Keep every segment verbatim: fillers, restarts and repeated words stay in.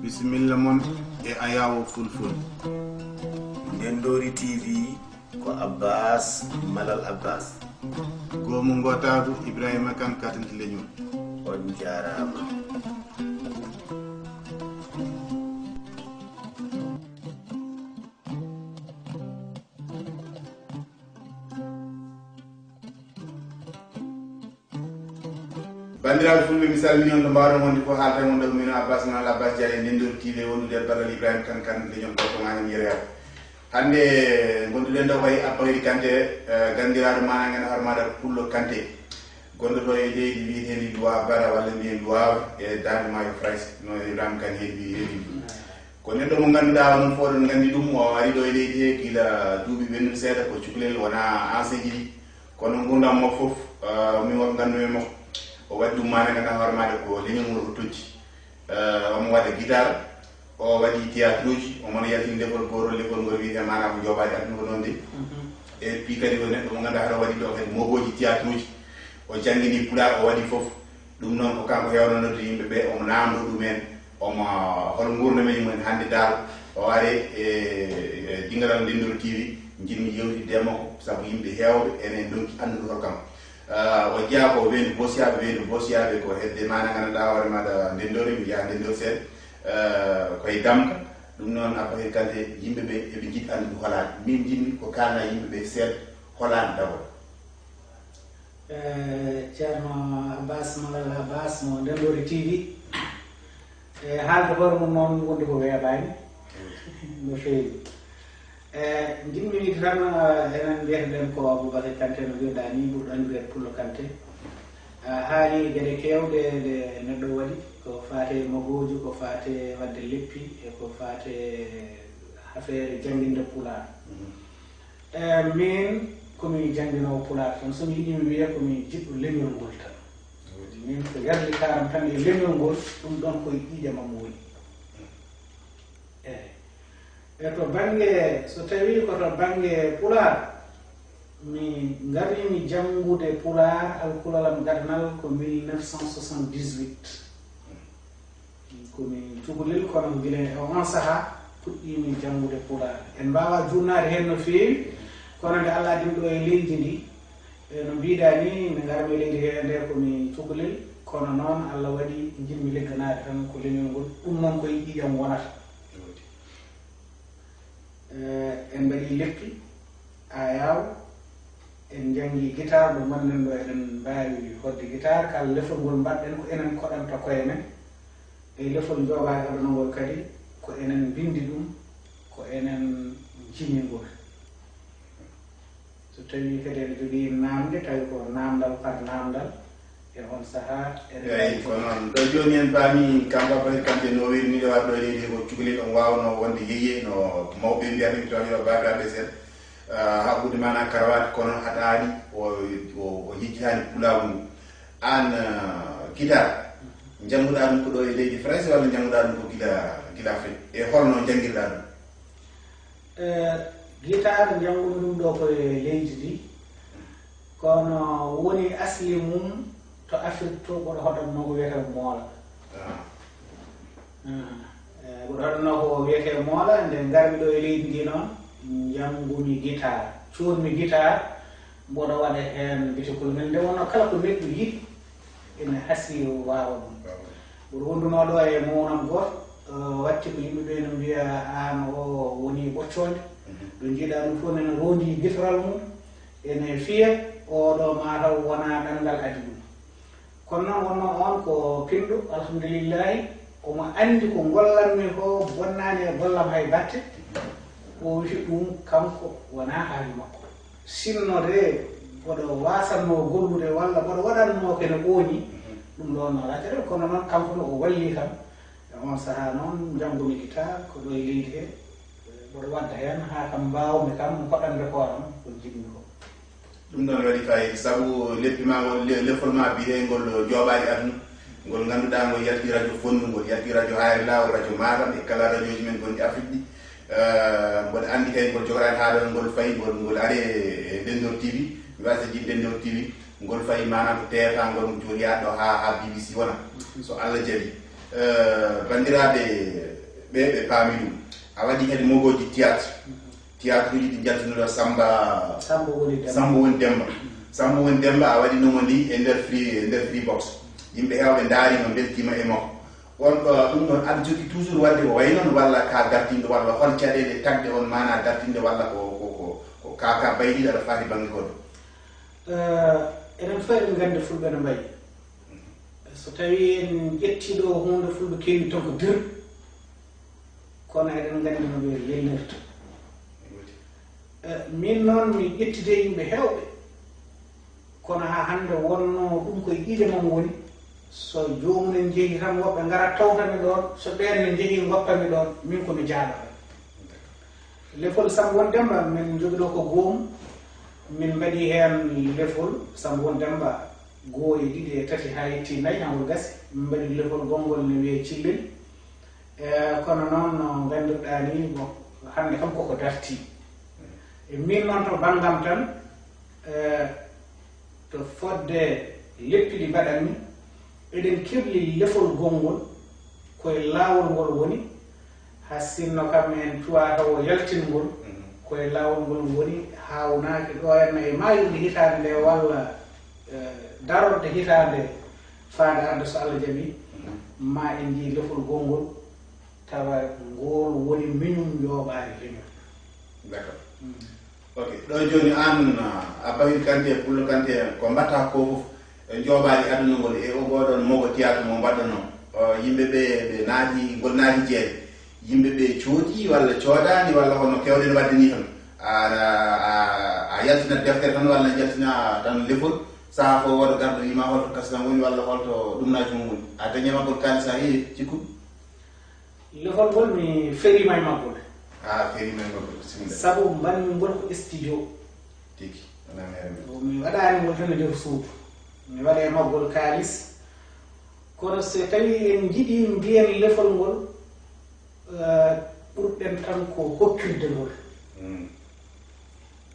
Bisimilla mon e Ayawo Fulful. Ndendoori T V ko Abbas Malal Abbas. Goomu ngootaagu Ibrahima Kan Katante Leñol. On jaaraama. Banndiraaɓe fulɓe, mi salmini on to mbaawɗon wonde fof. Haalta mon ɗo mino Abbas Malal Abbas Diallo, Ndendoori T V, wondude e ballal Ibrahima Kan Katante Leñol, gorko ma en yereyaɓe. Hannde ngonduɗen ɗo wayi Abba Heri Kante, eh, ganndiraaɗo maana ngana harmaada Pullo Kante, gonɗo ɗo e leydi wiyeteendi Luwa Bara walla mbiyen Luwa e Daande Maayo Frayse, no Ibrahima Kan heewi heewi. Ko neɗɗo mo ngannduɗaa onon fof oɗon nganndi ɗum, o ari ɗo e leydi he gila duuɓi ɓennuɗi seeɗa, ko cukalel, wonaa ancien ji ɗi. Kono nguurndam makko fof, eh, min won nganndu-mi makko. O waɗi ɗum maana ngannduɗaa hoore maaɗa ko leñol ngol o tojji. Eh, omo waɗa guitare, o waɗi théâtre uji, omo no yaltini lefol gootol, lefol ngol wiyetee maana ko Jooɓaaɗi Aduna ko noon de. Mhm. E puis kadi ko neɗɗo mo ngannduɗaa haɗa waɗi ɗo kadi mogooji théâtre uji. O janngini Pulaar, o waɗi fof. Ɗum noon ko kanko heewno noddude yimɓe ɓe, omo naamndo ɗumen, omo, hol nguurndam e mum en hannde Daaro. O ari e, e dingiral Ndendoori T V, njiɗmi yewtidde e makko, sabu yimɓe heewɓe ene ndonki anndude hol kanko. Ah, o jeyaa ko Weendu Boosiyaaɓe, Weendu Boosiyaaɓe ko hedde maana ngannduɗaa hoore maaɗa Ndendoori, mi yaha Ndendoori seeɗa. Ah, koye Damka, ɗum noon Abba Heri Kante, yimɓe ɓe eɓe njiɗi anndude holaande. Min njiɗmi ko kaalna yimɓe ɓe seeɗa holaande d'abord. Eh, Ceerno Abbas Malal Abbas mo Ndendoori T V. E haalde hoore mum noon wondi ko weeɓaani no feewi. E njiɗmi wiide tan, eh, enen mbiyeten ko Aboubacar Kanté no mbiɗa ni, ɓurɗo anndude Pullo Kanté. A haali geɗe keewɗe ɗe neɗɗo waɗi, ko faate mogooji, ko faate waɗde leppi, e ko faate affaire jannginde Pulaar. Mhm. Eh, min, ko mi jannginoowo Pulaar tan. So mi yiɗi mi wiya ko mi jiɗɗo leñol ngol tan. Min ko yarlitaanam tan e leñol ngol, ɗum ɗon ko e ƴiiƴam am woni. Eey. E to bannge, so tawii ko to bannge Pulaar, mi ngariimi janngude Pulaar, alkulalam gadanal ko mille neuf cent soixante-dix-huit. Ko mi cukalel, kono gila e on sahaa puɗɗiimi janngude Pulaar. En mbaawaa juutnaade heen no feewi, kono nde Allah addi mi ɗo e leydi ndi, e no mbiɗaa ni, mi ngaraama e leydi hee nde ko mi cukalel, kono noon Allah waɗi njiɗmi ligganaade tan ko leñol ngol, ɗum noon ko e ƴiiƴam wonata. Eh, en mbaɗi leppi, ayaw, en njanngi gitaar, ɗo ngonɗen ɗo eɗen mbaawi hoɗde gitaar, kala lefol ngol mbaɗɗen ko enen koɗanta koye men. E lefol Jooɓaaɗi Aduna ngol kadi, ko enen mbinndi ɗum, ko enen njimi ngol. So tawii kadi eɗen njogii naamnde, tawi ko naamndal par naamndal, e on sahaa eɗen Eey, mbaɗi ko noon. Ɗo jooni en paami kanko Abba Heri Kanté no wiyri ni, ɗo waɗɗo e leydi ko cukalel, on waawnoo wonde yeye no mawɓe mbiyata, mi tooño baabiraaɓe seeɗa. Ah, haɓɓude maanaa karawaati, kono haɗaani o, o, o yejjitaani pulaagu ngu. Aan, ah, gitaar, njannguɗaa ɗum ko ɗo e leydi Farayse walla njannguɗaa ɗum ko gila, gila Afrik? E holno njanngirɗaa ɗum? Eh, gitaar njanngumi ɗum ɗo ko e leydi ndi, kono woni asli mum to Afrik to, mboɗo hoɗatnoo ko wiyetee moola. Ah. Ah, eh, mboɗo hoɗatnoo ko wiyetee moola, nde ngarmi ɗo e leydi ndi noon, njanngumi gitaar, cuurmi gitaar, mboɗo waɗa heen bitikol men. Nde wonnoo kala ko neɗɗo yiɗi, ene hasii waawa ɗum. Mboɗo wondunoo ɗo e mawnam gooto, eh, watti ko yimɓe ɓe no mbiya, "Aan o woni ɓoccoonde." Mhm. Ɗo njiiɗaa ɗum fof nana roondi gitoral mum, ene fiya, oɗo maa taw wonaa ɗanngal addi ɗum. Kono noon wonnoo oon ko pinɗo, alhamdulillahi, omo anndi ko ngollanmi ko bonnaani e gollam hay batte. O wii ɗum kanko wonaa haaju makko. Sinno de mboɗo waasannoo gollude walla mboɗo waɗannoo kene ooñi, ɗum ɗoon no alaa caɗeele, kono noon kanko ne o wallii kam. E oon sahaa noon, njanngumi gitaar ko ɗo e leydi he. Mboɗo wadda heen haa kam mbaawmi kam hoɗande kooram ko njiɗmi ko. Ɗum ɗoon waɗi faayiida, sabu leppi maa o, le-, lefol maa biyetee ngol Jooɓaaɗi Aduna, ngol ngannduɗaa ngol yalti rajo Fonndu, ngol yalti rajo Haayre Laawol, rajo Matam e kala rajooji men gonɗi Afrik ɗi. Eh, mboɗo anndi kay ngol jogoraani haa ɗoon, ngol fayi, ngol, ngol ari e, e Ndendoor T V, mi waasa jiɗde Ndendoor T V, ngol fayi maanaam ko T F A ngol, ngol jooni yaha ɗo haa, haa B B C wona, so Allah jaɓi. Eh, banndiraaɓe ɓe, ɓe paami ɗum. A waɗi heen mogooji théâtre. Théâtre uji ɗi njaltunoɗo Samba, Samba woni Demba. Samba woni Demba. Samba woni Demba, a waɗi nomo ndi e nder free, e nder free box. Yimɓe heewɓe ndaari no mbeltiima e makko. On ɗo, ɗum ɗon aɗa jogii toujours waɗde ko wayi noon, walla ka gartinɗo, walla hol caɗeele tagɗe on maanaa gartinɗe, walla ko, ko, ko, ko ka, ka bayliiɗo aɗa faati bannge goɗɗo? Eh, enen fof eɗen nganndi fulɓe no mbayi. So tawii en ƴettii ɗo huunde fulɓe keewi tan ko dir, kono eɗen nganndi no ɓe lelnirta. Eh, min noon mi ƴettide yimɓe heewɓe, kono haa hannde wonnoo ɗum koye ƴiiƴe mum woni, so joomum en njehii tan woɓɓe ngara tawta mi ɗoon, so ɓeen ne njehii ngoppa mi ɗoon, min ko mi jaabata. Lefol Samba woni Demba, min njogi ɗo ko goomu, min mbaɗi heen lefol Samba woni Demba goo e ɗiɗi e tati haa yetti nayi, haa ngol gasi. Min mbaɗi lefol gonngol ne wiyee Cillel. Eh, kono noon, no nganndirɗaa ni, bon, hannde kam koko dartii. E min noon to banngam tan, eh, to fodde leppi ɗi mbaɗanmi, eɗen kirli lefol gonngol, koye laawol ngol woni, haa sinno kam en cuwaa taw o yaltingol, koye laawol ngol woni, haawnaaki ɗo henna e maayirɗe hitaande nde walla, eh, darorde hitaande faande arde so Allah jaɓii, ma en njii lefol gonngol, tawa ngool woni miñum yooɓaani leñol. D'accord. Ok, ɗo jooni aan, a Bahir Kanté, Pullo Kanté, ko mbaɗtaa ko fof, e njooɓaali aduna ngol, e o ngoɗon mogo théâtre mo mbaɗɗonoo. O, yimɓe ɓe, ɓe naati, ngol naati jeere. Yimɓe ɓe coodi walla coodaani walla hono keewɗen waɗde nii tan? A, a, a yaltinat deftere tan walla yaltina tan lefol, sahaa fof woɗo garɗo wiima holto kasam woni walla holto ɗumnaaji mum woni. A dañi e maggol kaalis a heewi cikkuɗo? Lefol ngol mi feriima e maggol. A feriima e maggol, bisimilla. Sabu mbaɗmi ngol ko studio. Tigi, wonaa mere men. O, mi waɗaani ngol tan e nder suudu. Mi waɗa e maggol kaalis. Kono so tawii en njiɗii mbiyen lefol ngol, eh, ɓurɗen tan ko hokkirde ngol. Mm.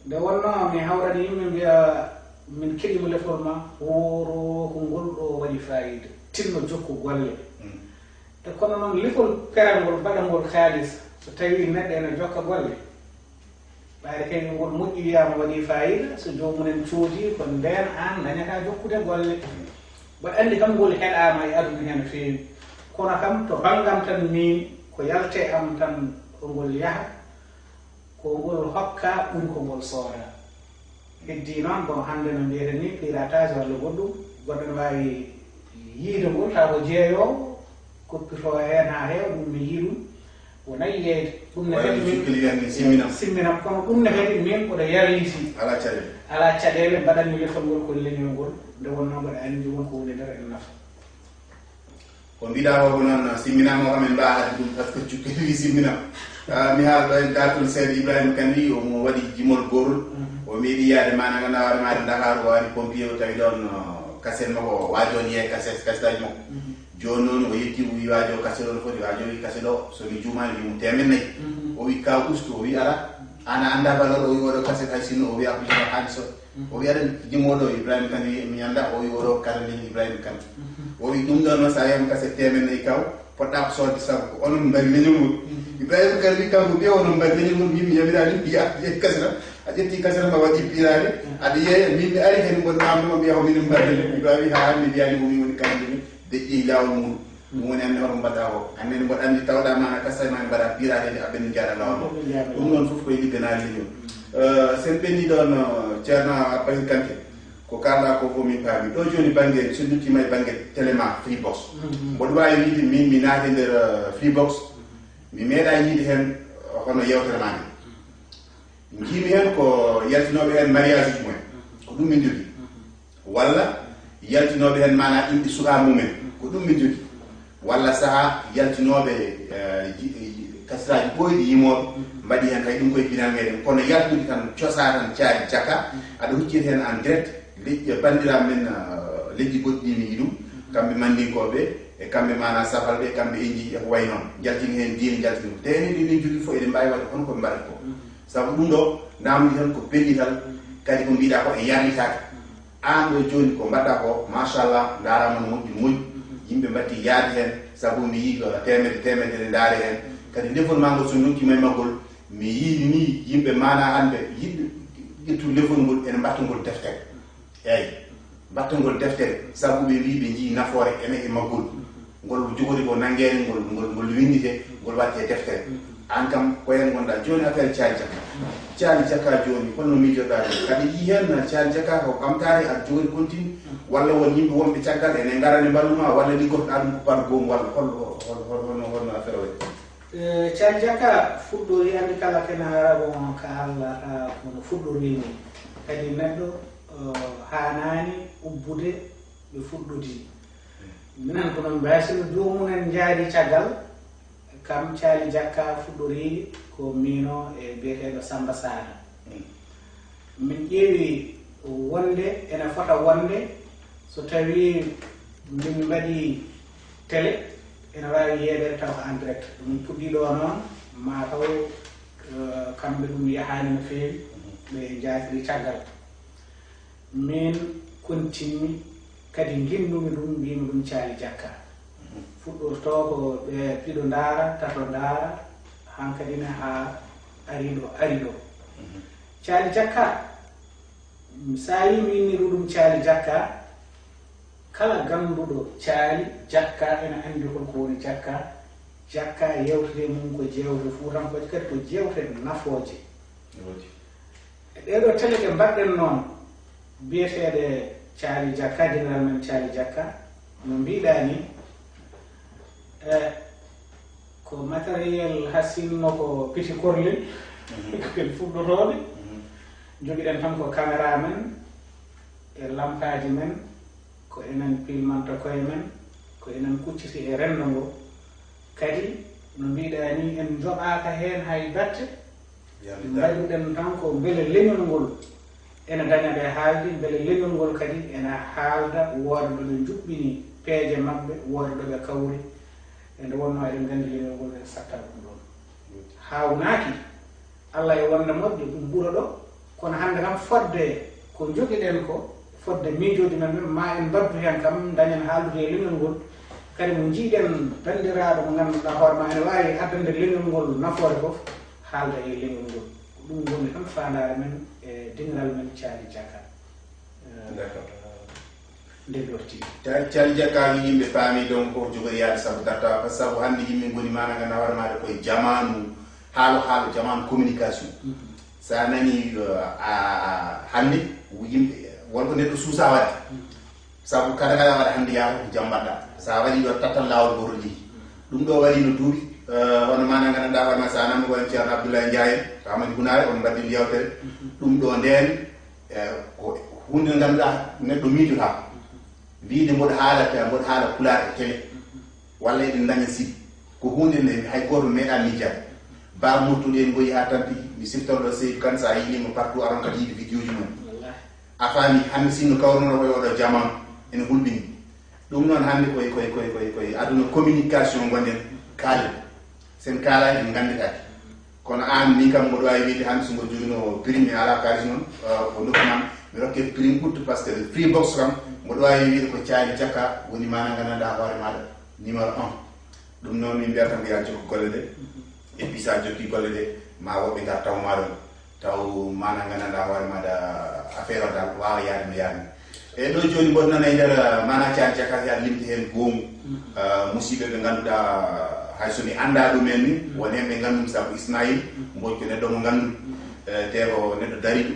Nde wonnoo mi hawrani yimɓe mbiya, "Min keɗiima lefol ma, wooro ko ngol ɗo waɗi faayiida. Tinno jokku golle." Mm. E kono noon lefol perangol, baɗangol kaalis, so tawii neɗɗo ene jokka golle, ɓayde kadi ngol moƴƴi wiyaama waɗi faayiida, so joomum en coodii ko ndeen aan dañata jokkude golle. Mm. Mboɗo anndi kam ngol heɗaama e aduna hee no feewi. Kono kam to banngam tan miin, ko yalte am tan ko ngol yaha. Ko ngol hokka ɓuri ko ngol sooda. Heddii noon, bon, hannde no mbiyeten ni, piratage walla goɗɗum, goɗɗo no waawi yiide ngol, tawa ko jeeyoowo, koppitoo heen haa heewa, ɗum mi yii ɗum, wonaa yeeyde. Ɗum ne kadi min simminam. Simminam, kono ɗum ne kadi min mboɗo yarliti. Alaa caɗeele. Alaa caɗeele, mbaɗanmi lefol ngol ko leñol ngol, nde wonnoo mboɗo anndi won ko woni nder ene nafa. Ko mbiɗa o ko noon simminama o kam en mbawa haɗde ɗum par ce que jukki wi simminama. Ah, mi haala ɗo en dartol seeɗa, Ibrahima Kane wi omo waɗi jimol gorol. O meeɗi yaade mana ganduɗa hoore maɗa Dakar, o ari pompier o tawi ɗon, uh, kaset makko, o waji on yeeya kaset kasetaji makko. Joni noon o yetti o wi waji o kaset o no foti, waji o wi kaset o so mi juumani wi mo temen nayyi. O wi ka ustu, o wi ala, an a anda valeur, o wi oɗo kaset hay sinno o wi application haalis o. O wi aɗa jimooɗo Ibrahima Kane wi mi anda, o wi oɗo kala min Ibrahima Kane. O wi ɗum ɗon noon sa yiyama kaset temen nayyi kaw, poɗɗa ko sodde sabu ko onon mbari leñol ngol. Ibrahima Kane wi kanko ɓe onon mbari leñol ngol, min mi yamira ɗum, mbiya a ƴetti kaseta, a ƴetti kaseta ma waɗi pirare, aɗa yeeya, min mi ari hen ngon namdoma mbiya ko minen mbari leñol. Ibrahima wi ha hande mbiyani ko min woni kala leñol, deƴƴi lawol mum. Ɗum woni anndi hoto mbaɗa o. Anndi mboɗo anndi tawɗa mana kasa ma mbaɗa pirate de aɓen jara law ɗo. Ɗum noon fof koye ligganali leñol. Eh, sen ɓenni ɗon, eh, Ceerno Abbahi Kanté, ko kalɗa ko fof min paami. Ɗo joni bannge, so duttima e bannge téléma Freebox. Mboɗo wawi wiide min mi naati nder, eh, Freebox. Mi meeɗa yiide hen, eh, hono yewtere ma nde. Njiimi hen ko yaltinoɓe hen mariage uji mumen. Ko ɗum min jogui. Walla yaltinooɓe heen maanaa inɗe sukaa mumen, ko ɗum min njogii. Walla sahaa yaltinooɓe, eh, ji-, ji-, kasiraaji ɓooyɗi yimooɓe, mbaɗi heen hay ɗum koye pinal meeɗen. Kono yaltude tan, cosaa tan, caali caka, aɗa huccita heen en direct, leƴƴi banndiraaɓe men, eh, leƴƴi goɗɗi ɗi mi yiɗi ɗum, kamɓe Mandinkooɓe, e kamɓe maanaa Safalɓe, e kamɓe Enji, e ko wayi noon. Njaltini heen diine, njaltini ko. Te enen ɗi min njogii fof, eɗen mbaawi waɗde kono ko ɓe mbaɗata ko. Sabu ɗum ɗo, naamndi tan ko pellital, kadi ko mbiɗa ko e yarlitaake. Aan ɗo jooni ko mbaɗɗa ko, machallah, ndaaraama no moƴƴi, no moƴƴi. Yimɓe mbatti yaade heen, Sabu mi yii ko teemedde teemedde ne ndaare heen. Kadi lefol maa ngol so nokki may maggol, mi yii ni yimɓe maanaa hannde yiɗɓe ƴettude lefol ngol ene mbatta ngol deftere. Eeyi, mbatta ngol deftere, sabu ɓe mbii ɓe njii nafoore ene e maggol. Ngol jogori ko nanngeede, ngol, ngol, ngol winndite, ngol waɗte deftere. Aan kam, ko heen ngonɗaa jooni, affaire Caali Jakka. Caali Jakka jooni, holno miijoɗaa ɗum? Aɗa yii heen Caali Jakka ko ɓamtaare aɗa jogori continue? Walla won yimɓe wonɓe caggal ene ngarani mballu ma, walla liggotoɗaa ɗum ko par goomu, walla hol, hol, hol, holno, holno affaire waɗi? Eh, Caali Jakka fuɗɗori, anndi kala kene hara bon ka Allah, ka kono fuɗɗori ni. Kadi neɗɗo, eh, haanaani ubbude ɓe fuɗɗodi. Minen ko noon mbaasino joomum en njaari caggal, kam Caali Jakka fuɗɗori ko miino e biyeteeɗo Samba Saara. Min ƴeewi wonde ene fota wonde so tawi min mbaɗi télé, ene waawi yeeɓeede taw ko en direct. Ɗum puɗɗii ɗo noon, ma taw, eh, kamɓe ɗum yahaani no feewi, ɓe njaatiri caggal. Min kontinmi, kadi nginnumi ɗum, mbimi ɗum Caali Jakka. Fuɗɗorto ko ɓe ɗiɗo ndaara, tato ndaara, hankadi ne haa ari ɗo, ari ɗo. Caali Jakka, sa yi mi inni ɗum Caali Jakka, kala gannduɗo Caali Jakka ene anndi hol ko woni Jakka. Jakka, yewtere mum ko jewte fuutankooje, kadi ko jewte nafooje. E ɗee ɗoo tele ɗe mbaɗɗen noon, biyeteeɗe Caali Jakka, Général men Caali Jakka, no mbiɗaa ni, e, ko matériel hasinno ko piti korlel, mhm, ko ken fuɗɗotooɓe. Mhm. Njogiɗen tan ko caméra men, e lampaaji men, ko enen pilmanta koye men, ko enen kucciti e renndo ngo. Kadi, no mbiɗaa ni, en njoɓaaka heen hay batte. Mbayruɗen tan ko mbele leñol ngol ene daña ɓe haalde, mbele leñol ngol kadi ene haalda, wooda ɗo ɓe njuɓɓini peeje maɓɓe, wooda ɗo ɓe kawri. E nde wonnoo eɗen nganndi leñol ngol ene satta ɗum ɗoon. Haawnaaki, Allah e wonde moƴƴo, ɗum ɓura ɗo. Kono hannde kam, fodde ko njogiɗen ko, fodde miijooji men ɓen, ma en mbaɗdu heen kam, dañen haaldude e leñol ngol. Kadi mo njiiɗen banndiraaɗo mo ngannduɗaa hoore ma ene waawi addande leñol ngol nafoore fof, haalda e leñol ngol. Ko ɗum woni tan faandaare men e diŋiral men Caali Jakka. Eh, d'accord. Nde ɗorti. Ca-, Caali Jakka wi yimɓe paami donc ko jogori yaade sabu darta, par sabu hannde yimɓe ngoni maana ngannduɗaa hoore maaɗa koye jamaanu, haalo, haalo jamaanu communication. Mhm. Sa nani, eh, a, a, hannde yimɓe, wonko neɗɗo suusa waɗde. Mhm. Sabu kala kala waɗa hannde yaha ko jam mbaɗɗa. Sa waɗi ɗo tattal laawol ngol lihi. Ɗum ɗo waɗi no duuɓi, eh, hono maana ngannduɗaa hoore ma sa namdi ko en Ceerno Abdoulaye Ndiaye, Amadi Gunaare, on mbaɗi yewtere. Mhm. Ɗum ɗo ndeen, eh, ko huunde nde ngannduɗaa neɗɗo miijotaako. Wiide mboɗo haala, mboɗo haala pulaar e télé, walla eɗen ndaña site. Ko huunde nde hay gooto meeɗaa miijaade. Baaba Murtuɗo en ngoyi haa tampi, mi siftorɗo Seydou Kane, so a yiɗii mo partout, aron kadi yiide vidéo ji mum. Wallaahi. A faami, hannde sinno kawruno koye oɗo jamaanu, ene hulɓini. Ɗum noon hannde koye, koye, koye, koye, koye aduna communication ngonɗen, kaalen. Sen kaalaani, en ngannditaake. Kono aan, min kam, mboɗo waawi wiide hannde so mboɗo joginoo prime, mi alaa kaalis noon, eh, ko nokku am, mi rokke prime ɓuttu, par ce que Freebox kam, mboɗo waawi wiide ko Caali Jakka woni maana nganndanɗaa hoore maaɗa numéro un. Ɗum noon, min mbiyata tan ko yo a jokku golle ɗe. Et puis, so a jokki golle ɗe, ma woɓɓe ngar taw ma ɗon. Taw maana nganndanɗaa hoore maaɗa affaire o dal waawa yaade no yaade. E ɗo jooni mboɗo nana e nder, eh, maana Caali Jakka, si aɗa limti heen goomu, eh, musiɓɓe ɓe ngannduɗaa hay so mi anndaa ɗum en ni, won heen ɓe nganndumi sabu Ismaïl Mbodj ko neɗɗo mo nganndu, eh, te ko neɗɗo dariiɗo.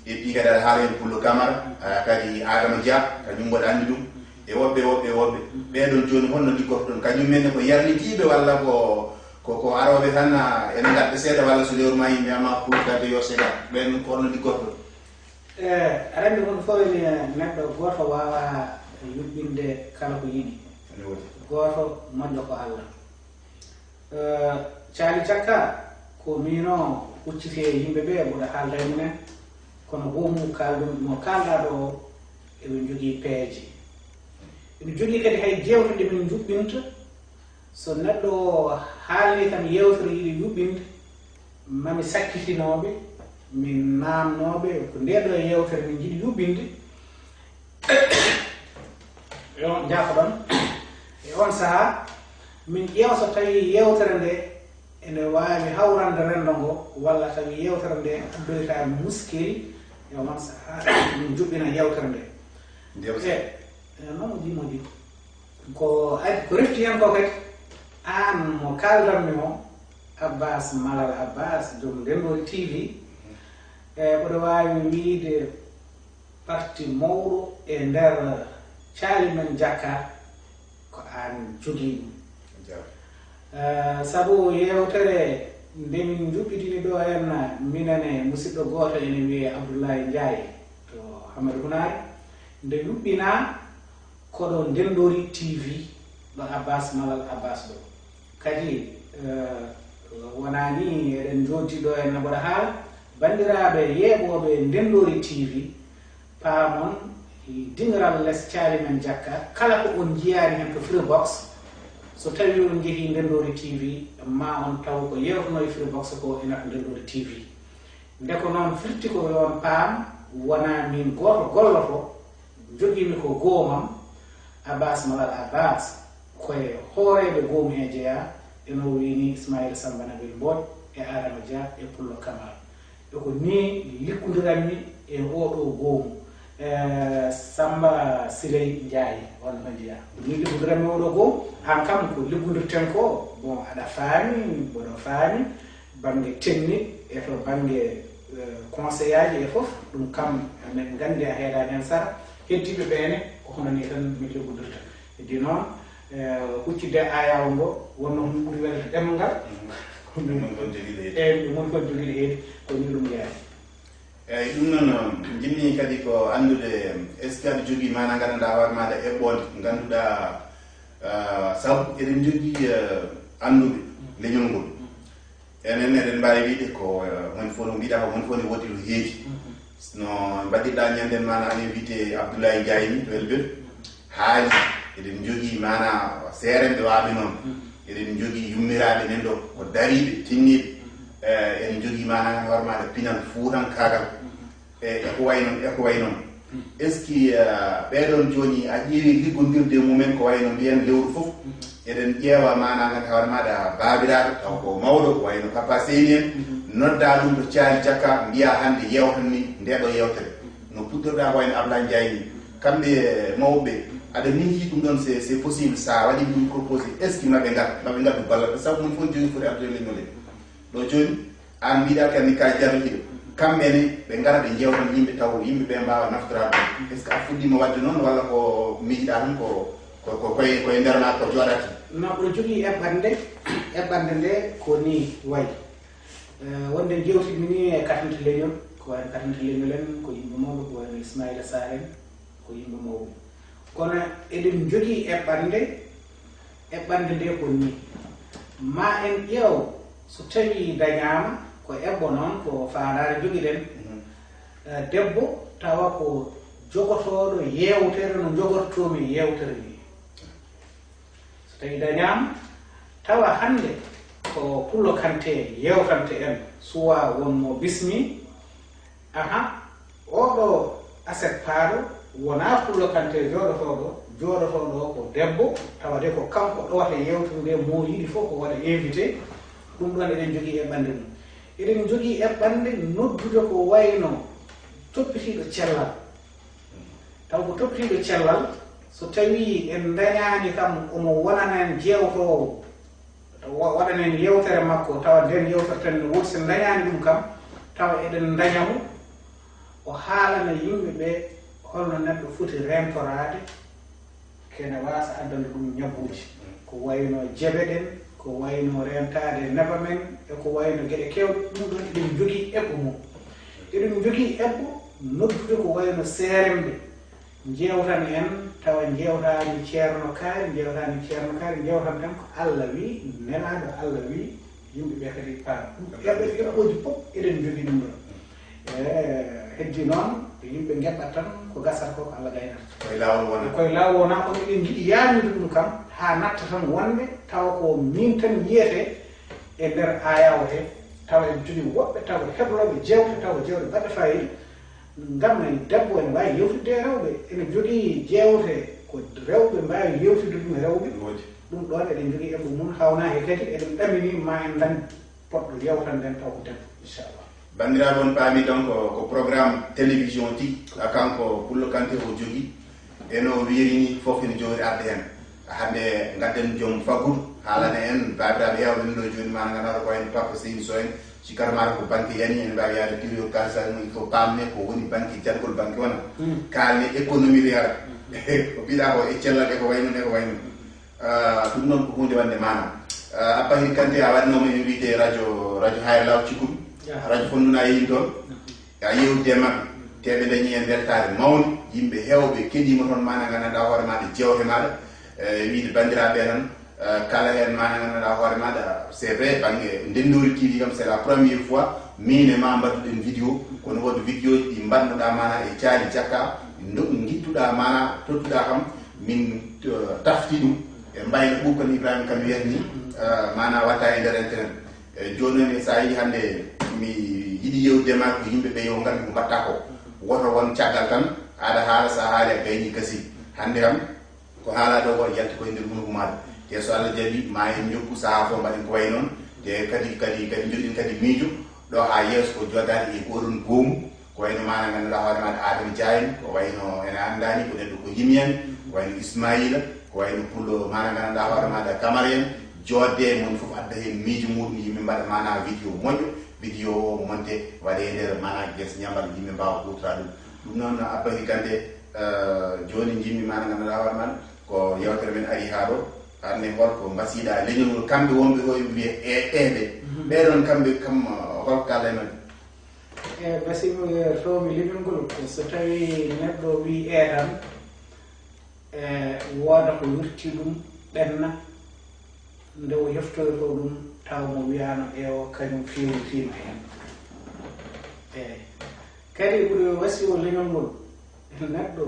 Et puis kadi aɗa haala heen Pullo Camara, eh, kadi Adama Dia, kañum mboɗo anndi ɗum. E woɓɓe, woɓɓe, woɓɓe. Ɓee ɗoon jooni holno liggotoɗon? Kañum en ne ko yarlitiiɓe walla ko, ko, ko arooɓe tan, ah, ene ngadda seeɗa walla so lewru ma yimɓe ama pour garde yo seeɗa. Ɓeen ko holno liggotoɗon? Eh, aɗa anndi ko ɗum fof ene neɗɗo gooto waawa yuɓɓinde kala ko yiɗi. Ene woodi. Gooto moƴƴo ko Allah. Eh, Caali Jakka, ko miino hucciti e yimɓe ɓe, mboɗo haalda e mumen. Kono goomu kaalɗum, mo kaalɗaa ɗo o, eɓe njogii peeje. Eɓe njogii kadi hay jeewte ɗe min njuɓɓinta. So neɗɗo o haalni kam yeewtere yiɗi yuɓɓinde, mami sakkitinooɓe, min naamnooɓe, ko ndee ɗoo yeewtere min njiɗi yuɓɓinde. E on, njaafoɗon. E on sahaa, Min ƴeewa so tawii yeewtere ndee ene waawi hawrande renndo ngoo, walla tawi yeewtere ndee addoytaani muskil, e oon sahaa min njuɓɓina yeewtere ndee. Ndiyam e e noon o jimodi ko adi ko refti heen ko kadi, aan mo kaaldanmi o, Abbas Malal Abbas, joom Ndenndoori T V, e mboɗo waawi wiyde parti mawɗo e nder caali men Jakka, ko aan jogii ɗum. Eh, sabu yeewtere nde min njuɓɓitini ɗo en, minen e musidɗo gooto ene wiyee Abdoulaye Ndiaye to Hamadi Hunaare, nde yuɓɓinaa koɗo Ndenndoori T V ɗo Abbas Malal Abbas ɗo. Kadi, eh, wonaa ni eɗen njooddi ɗo en no mboɗo haala, banndiraaɓe yeeɓooɓe Ndenndoori T V, paamon, diŋiral les caali men Jakka, kala ko on njiyaani heen to Freebox, so tawii on njehii Ndenndoori T V, ma on taw ko yeewtunoo e Freebox ko ena to Ndenndoori T V. Nde ko noon firti ko yo on paam, wonaa miin gooto golloto, jogiimi ko goomu am, Abbas Malal Abbas, ko e hooreeɓe goomu hee jeyaa, e no o wiyi ni Ismaila Samba Nabil Mbodj, e Adama Dia, e Pullo Kamal. E ko nii liggondiranmi e oo ɗoo goomu. Eh, Samba Siley Ndiaye, on no njiyaa. Ko nii liggondiranmi oo ɗoo goomu. Aan kam ko liggondirten ko, bon, aɗa faami, mboɗo faami, bannge technique e to bannge, eh, conseillaaji e fof, ɗum kam amen nganndi a heedaani heen sara. Heddiiɓe ɓee ne, ko hono nii tan min liggondirta. Heddi noon, eh, huccitde ayaawo ngo, wonno hon ɓuri welde ɗemngal. Ɗum woni kon jogiiɗo heedi. Eeyi, ɗum woni kon jogiiɗo heedi, ko nii ɗum yaari. Eeyi, ɗum noon, njiɗmi kadi ko anndude, est-ce que aɗa jogii maanaa nganndanɗaa hoore maaɗa eɓɓoonde, ngannduɗaa, ah, sabu eɗen njogii, eh, annduɓe leñol ngol. Enen eɗen mbaawi wiyde ko, eh, moni fof no mbiɗa ko moni fof ne woodi no heedi. No mbaɗirɗaa ñande maanaa invité Abdoulaye Ndiaye ni to Elbel. Haali, eɗen njogii maanaa seerenɓe waaɓe noon. Eɗen njogii yummiraaɓe nen ɗo, ko dariiɓe, tinniiɓe. Eh, eɗen njogii maanaa hoore maaɗa pinal fuutankaagal. E, e ko wayi noon, e ko wayi noon. Est-ce que, eh, ɓee ɗoon jooni a ƴeewi liggondirde e mumen ko wayi no mbiyen lewru fof? Eɗen ƴeewa maanaa ngannduɗaa hoore maaɗa baabiraaɗo, taw ko mawɗo, ko wayi no Papa Seyni en, noddaa ɗum to caali Jakka, mbiyaa hannde yeewtan min ndee ɗoo yeewtere. No puɗɗorɗaa ko wayi no Ablaye Ndiaye ni. Kamɓe, eh, mawɓe ɓee, aɗa miijii ɗum ɗoon, c'est, c'est possible, so a waɗii ɗum proposé, est-ce que maɓe ngar, maɓe ngaddu ballal, sabu moni fof jogii foti addude leñol e ɗo jooni? Aan mbiɗa kadi ka jarliiɗo. Kamɓe ne, ɓe ngara ɓe njeewtan yimɓe taw yimɓe ɓe mbaawa naftoraade ɗum. Est-ce que a fuɗɗiima waɗde noon walla ko miijiɗaa tan ko, ko, ko koye, koye nder ma ko jooɗata? No, mboɗo jogii eɓɓande, eɓɓande nde ko nii wayi. Eh, wonde njeewtidmi nii e katante leñol, ko wayi no katante leñol en, ko yimɓe mawɓe, ko wayi no Ismaila Sarr en, ko yimɓe mawɓe. Kono eɗen njogii eɓɓande, eɓɓande nde ko nii. Ma en ƴeew, so tawii dañaama, ko eɓɓo noon, ko faandaare njogiɗen. Mhm. Eh, debbo tawa ko jogotooɗo yeewtere no njogortoomi yeewtere nii. So tawii dañaama, tawa hannde ko Pullo Kante yeewtante en, suwaa won mo bismii, aha, oo ɗoo aset paaɗo wonaa Pullo Kante jooɗotooɗo, jooɗotooɗo ko debbo, tawde ko kanko ɗowata yeewtere nde, mo yiɗi fof ko waɗa invité, ɗum ɗoon eɗen njogii eɓɓande mum. Eɗen njogii eɓɓande noddude ko wayi no toppitiiɗo cellal. Taw ko toppitiiɗo cellal, so tawii en ndañaani kam omo wonana en jeewtoowo, taw wa-, waɗana en yeewtere makko, tawa ndeen yeewtere tan no woodi, so en ndañaani ɗum kam, tawa eɗen ndaña mo, o haalana yimɓe ɓee holno neɗɗo foti reentoraade, kene waasa addande ɗum ñabbuuji. Ko wayi no jeɓe ɗen, ko wayi no reentaade nefa men, e ko wayi no geɗe keewɗe, ɗum ɗoon eɗen njogii eɓɓo mum. Eɗen njogii eɓɓo noddude ko wayi no seeremɓe, njeewtan en, tawa njeewtaani ceerno kaari, njeewtaani ceerno kaari, njeewtan tan ko Alla wii, nelaaɗo Alla wii, yimɓe ɓe kadi paama. Ɗum eɓɓo-, eɓɓooji fof eɗen njogii ɗum ɗoon. E, heddi noon, ko yimɓe ngeɓɓat tan, ko gasata ko, ko Alla gaynata. Koye laawol wona. Koye laawol wona, kono eɗen njiɗi yaañude ɗum kam, haa natta tan wonde, tawa ko miin tan yiyetee e nder ayaawo he, tawa eɓe njogii woɓɓe, tawa heblooɓe jeewte, tawa jeewte baɗɗe faayiida. Ngam debbo ene waawi yeewtidde e rewɓe, ene jogii jeewte ko rewɓe mbaawi yeewtidde ɗum e rewɓe. Woodi. Ɗum ɗoon eɗen njogii eɓɓo mum, hawnaaki kadi eɗen ɗamini ma en ndañ poɗɗo yewtande en taw ko debbo, inchallah. Banndiraaɓe, on paami donc ko programme télévision tigi, kanko Pullo Kanté o jogii, e no o wiyiri ni fof ene jogori arde heen. Hannde ngadden joom faggudu haalana en, baabiraaɓe heewɓe nde ɗo jooni, maana ngannduɗaa ko wayno Papa Seyni Sow en, cikkata maata ko banque yani, ene mbaawi yaade période kaalisa mum, il faut paamne ko woni banque, jargol banque wona kaalne économie to yara. Ko mbiɗa ko e cellal e ko wayno e ko wayno. Ah, ɗum noon ko huunde wande maana. Ah, Abba Hiri Kanté a waɗnooma invité radio radio Hayra Law Cikkuɗo, radio Fonduna yehin toon, a yewtide e maɓɓe, te ɓe dañi heen weltaare mawnde. Yimɓe heewɓe keɗiima toon, maana nganndanɗaa hoore maaɗa, jewte maaɗa, e wiyde banndiraaɓe tan, eh, kala heen maana nganndanɗaa hoore maaɗa. C'est vrai, bannge Ndenndori T V kam c'est la première fois miin e ma mbaɗduɗen vidéo, kono woɗɗo vidéoji ɗi mbaɗnoɗaa maana e caali cakka, ndo ngittuɗaa maana tottuɗaa kam, min eh, tafti ɗum e mbayna ɓukkon Ibrahima kam wiyata ni, eh, maana watta e nder internet. E jooni noon, so a yii hannde mi yiɗi yewtude ma ko yimɓe ɓe yo nganndu ko mbatta ko. Woto won caggal tan aɗa haala, so a haali a gayni kasi. Hannde kam ko haala ɗo ko yalti koye nder hunuko maɗa. Te so Allah jaɓi ma en jokku saha fof mbaɗen ko way noon. Te kadi kadi kadi joɗin kadi miijo ɗo ha yeeso ko joddaade e goɗon goomu. Ko wayno maana ngannduɗaa hoore maɗa Adama Dia en, ko wayno ene anndani ko neɗɗo ko yimi en, ko wayno Ismaila, ko wayno pullo maana ngannduɗaa hoore maɗa Kamara en. Joodde e mon fof adda heen miijo muɗum, yimɓe mbaɗa maana vidéo moƴƴo. Vidéo o monte waɗe e nder maana ges ñambal, yimɓe mbaawa kuutora ɗum. Ɗum noon Abba Hikante, eh, jooni njimmi maana ngannduɗaa hoore maɗa ko yewtere men ari haa ɗo. Hannde holko mbasiɗaa leñol ngol, kamɓe wonɓe ɗo eɓe mbiya e ɓeeɓe, ɓee ɗoon kamɓe kam eh, holko kaalda e maɓɓe? E basimu e toomi leñol ngol, so tawi neɗɗo wi e tan, e wooda ko wirti ɗum ɓenna, nde o heftoyto ɗum taw mo wiyano ewo kañum fewtiima heen. Eyi kadi ɓuri wasi o leñol ngol neɗɗo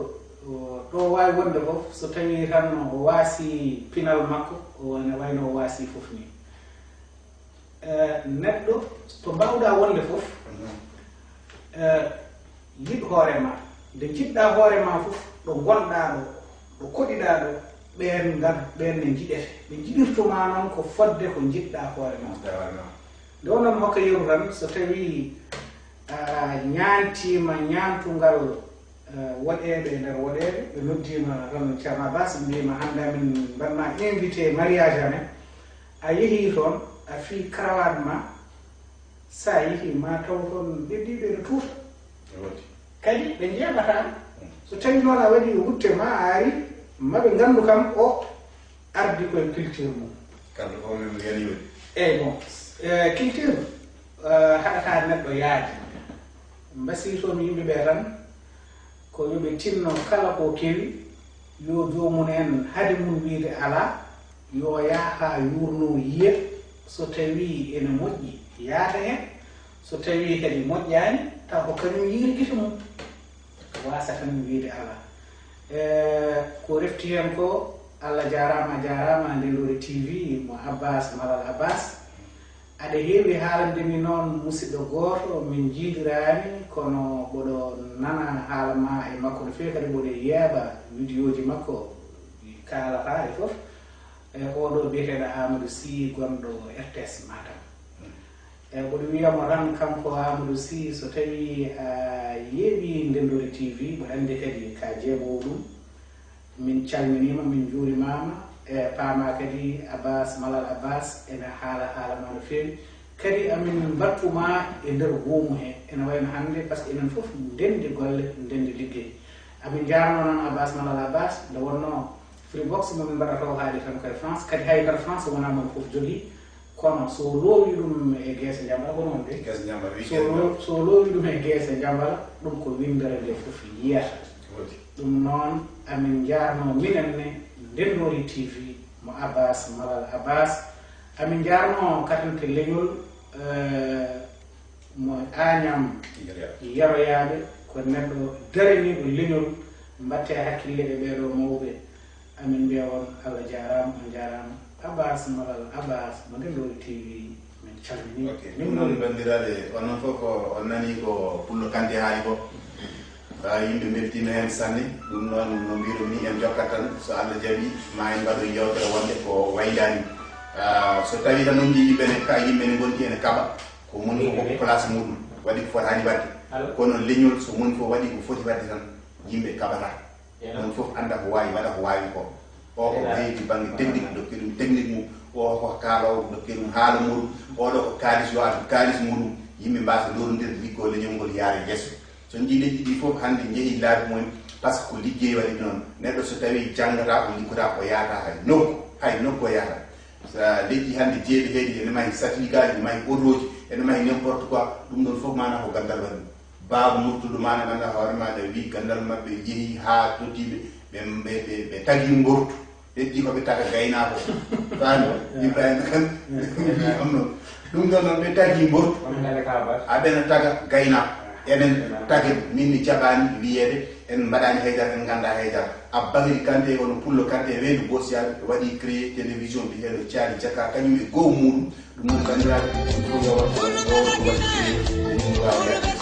ɗo waawi wonde fof, so tawi tan o waasi pinal makko, o ene wayno o waasi fof ni. Neɗɗo to mbaawɗaa wonde fof, yiɗ hoore ma. Nde njiɗɗaa hoore ma fof, ɗo ngonɗaa ɗo, ɗo koɗiɗaa ɗo, ɓeen ngar, ɓeen ne njiɗete. Ɓe njiɗirto ma noon ko fodde ko njiɗɗaa hoore ma. Nde wonno mi hokka yeru tan, so tawii a ñaantiima ñaantungal woɗeeɓe e nder woɗeeɓe, ɓe noddiima tan Ceerno Abbas, mbiima hannde amin mbaɗma invité mariage amen, a yehii toon, a fii cravate ma, so a yehii ma taw toon ɓe mbii ɓe no tuuta. Kadi ɓe njeeɓataa. So tawii noon a waɗii wutte ma a ari, ma ɓe nganndu kam o ardi koye culture mum. Kamɓe fof min yani waɗi. Eyi bon, culture haɗata neɗɗo yaade. Mbasiytoomi yimɓe ɓee tan ko yo ɓe tinno kala ko kewi, yo joomum en hade mum wiyde alaa, yo yah haa yuurno yiya, so tawii ene moƴƴi yaata heen, so tawii kadi moƴƴaani taw ko kañum yiiri gite mum. Waasa tan wiyde alaa. E ko refti heen ko, Allah jaaraama, a jaaraama, Ndenndori T V, mo Abbas Malal Abbas. Aɗa heewi haalande mi noon musidɗo gooto, min njiidoraani, kono mboɗo nana haala ma e makko no feewi, kadi mboɗo yeeɓa vidéoji makko, ɗi kaalata e fof. E oɗo biyeteeɗo Amadou Sy, gonɗo R T S Matam. E mboɗo wiyamo tan, kanko Amadou Sy, so tawii a yeeɓii Ndenndori T V, mboɗo anndi kadi ka jeeɓoowo ɗum. Min calminiima, min njuurimaama, e paama kadi Abbas Malal Abbas ene haala haala ma no feewi. Kadi amin mbattu ma e nder goomu he, ene wayno hannde, par ce que enen fof ndenndi golle, ndenndi liggey. Amin njaarnoo noon Abbas Malal Abbas, nde wonnoo Freebox mo min mbaɗata o haali tan koye France, kadi haydara France wonaa mo fof jogii, kono so loowi ɗum e geese Njambala, ko noon de? Geese Njambala, wi So geese loo-, Njambala. So loowi ɗum e geese Njambala, ɗum ko winndere nde fof yiyata. Woodi. Ɗum noon, amin njaarnoo minen ne Ndenndori T V mo Abbas Malal Abbas. Amin njaarnoo katante leñol, eh, mo Añam Yeroyaaɓe. Yeroyaaɓe, ko neɗɗo daraniiɗo leñol. Mbaɗtee hakkille e ɓee ɗoo mawɓe. Amin mbiya on Allah jaaraama, on njaaraama. Abbas Malal Abbas mo Ndenndori T V, min calminii. Ok, ɗum noon banndiraaɓe, onon fof ko on nanii ko Pullo Kanté haali ko. Ah, yimɓe mbeltiima heen sanne. Ɗum noon, no mbiiɗon ni, en jokkat tan, so Allah jaɓii, ma en mbaɗo yeewtere wonde ko waylaani. Ah, so tawii tan on njii yimɓe ne, ka yimɓe ne ngonti ene kaɓa, ko moni fof ko place muɗum, waɗi ko fotaani waɗde. Kono leñol, so moni fof waɗi ko foti waɗde tan, yimɓe kaɓata. Moni fof annda ko waawi, waɗa ko waawi ko. O ko heedi bannge technique, dokke ɗum technique mum. O ko kaaloowo, dokke ɗum haala muɗum. Oɗo ko kaalis, yo addu kaalis muɗum. Yimɓe mbaasa lorndir, liggo leñol ngol yaara yeeso. So njii leƴƴi ɗi fof hannde njehii laabi mumen, parce que ko liggey waɗi noon. Neɗɗo so tawii janngataa, o liggotaa, o yahataa hay nokku, hay nokku o yahataa. Sa leƴƴi hannde jeeɗi heedi, ene mahi satellitaaji, ene mahi otooji, ene mahi n'importe quoi, ɗum ɗoon fof maanaa ko ganndal waɗi ɗum. Baaba Murtuɗo maanaa ganndal hoore maa, ɗe wii ganndal maɓɓe yehi haa tottiiɓe, ɓe, ɓe, ɓe, ɓe tagi mbortu. Heddi ko ɓe taga gaynaako. Faami? Ibrahima Kan. Am noon. Ɗum ɗoon noon ɓe tagi mbortu. Aɓena taga gaynaako. Eɗen taga, min mi jaɓaani wiyeede en mbaɗaani haydara, en nganndaa haydara. Abba Bakari Kante, hono Pullo Kante, weendu Bosiyaaɓe, waɗi créé télévision mbiyeteeɗo Caali Jaka, kañum e gow muɗum. Ɗum noon, banndiraaɓe, ɗum fof yo waɗ, waɗ, waɗ, waɗ, ɗum waawa yaade.